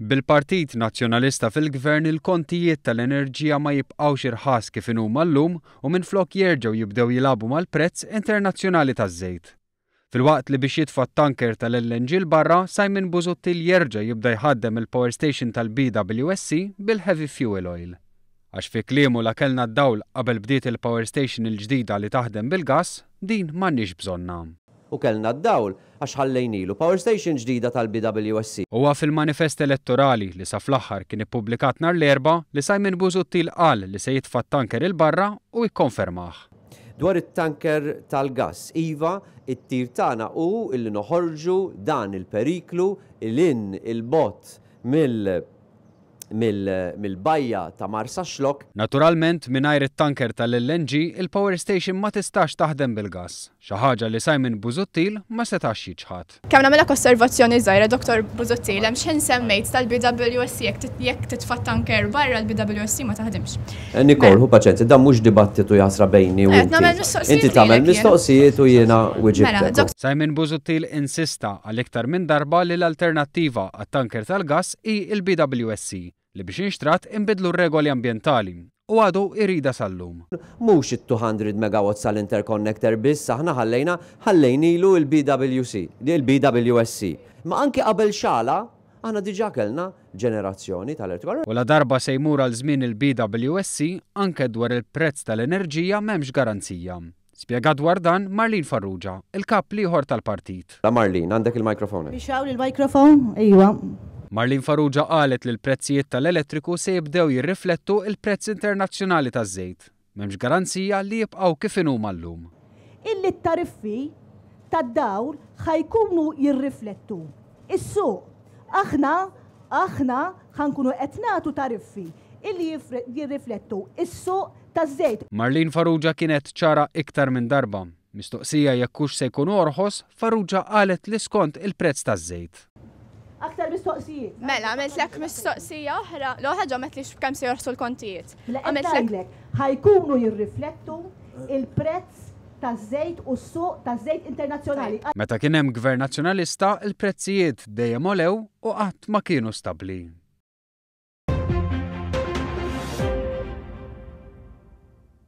Bil-Partit Nazzjonalista fil-Gvern il-kontijiet tal-enerġija ma jibqgħux irħas kif inhuma llum u minflok jerġgħu jibdew jilagħbu mal-prezz internazzjonali taż-żejt. Filwaqt li biex jitfa' t-tanker tal-LNG 'l barra, Simon Busuttil jerġa' jibda jħaddem il-power station tal-BWSC bil-heavy fuel oil. Għax fi kliemu la kellna d-dawl qabel bdiet il-power station il-ġdida li taħdem bil-gass, din m'għandniex bżonnha. U kellna d-dawl għax ħallejnilu power station ġdida tal-BWSC. Huwa fil-manifest elettorali li sa fl-aħħar kien ippubblikat nhar l-Erbgħa li Simon Busuttil qal li se jitfa' t-tanker 'il barra u ikkonfermah. Dwar it-tanker tal-gass, iva, it-tir tagħna hu illi noħorġu dan il-periklu 'l hinn 'il bogħod mill mill-bajja ta' Marsaxlokk. Naturalment, mingħajr it-tanker tal-LNG, il-power station ma tistax taħdem bil-gass, xi ħaġa li Simon Busuttil ma setax jiċħad. Kemm nagħmilek osservazzjoni żgħira, Dottor Busuttil, hemm x'ħin semmejt tal-BWSC jekk titfa' t-tanker barra l-BWSC ma taħdimx. Nicole, ħu paċenzja, dan mhux dibattitu jaħsra bejni u Qed inti. nagħmel mistoqsijiet Inti tagħmel lilek jien. mistoqsijiet u jiena Mela, wiġibtek. Dok. Simon Busuttil insista għal iktar minn darba li l-alternattiva għat-tanker tal-gass hi l-BWSC, li biex inxtrat inbidlu r-regoli ambjentali, u għadu jridha sal-lum. Mhux it-200 megawatts tal-interconnector biss aħna ħallejna, ħallejnilu l-BWC, il-BWSC. Imma anki qabel xala, aħna diġà kellna ġenerazzjoni tal-elettriku. U ladarba se jmur għal żmien il-BWSC, anke dwar il-prezz tal-enerġija m'hemmx garanzija. Spjegat dwar dan Marlene Farrugia, il-kap l-ieħor tal-partit. La Marlene, għandek il-microphone. Biex hawn il-microphone? Ejwa. Marlene Farrugia qalet li l-prezzijiet tal-elettriku se jibdew jirriflettu l-prezz internazzjonali taż-żejt. M'hemmx garanzija li jibqgħu kif inhuma llum. Illi t-tariffi tad-dawl ħa jkunu jirriflettu s-suq. Aħna, aħna ħa nkunu qed nagħtu tariffi illi jirriflettu s-suq taż-żejt. Marlene Farrugia kienet ċara iktar minn darba. Mistoqsija jekk hux se jkunu orħos, Farrugia qalet li skont il-prezz taż-żejt. Aktar mistoqsijiet. Mela, għamiltlek mistoqsija oħra. L-ewwel ħaġa għamiltlix b'kemm se jorħsu l-kontijiet. Mela qed Għamiltlek ngħidlek, ħa jkunu jirriflettu il-prezz taż-żejt u s-suq taż-żejt internazzjonali. Meta kien hemm Gvern Nazzjonalista, il-prezzijiet dejjem għolew u qatt ma kienu stabbli.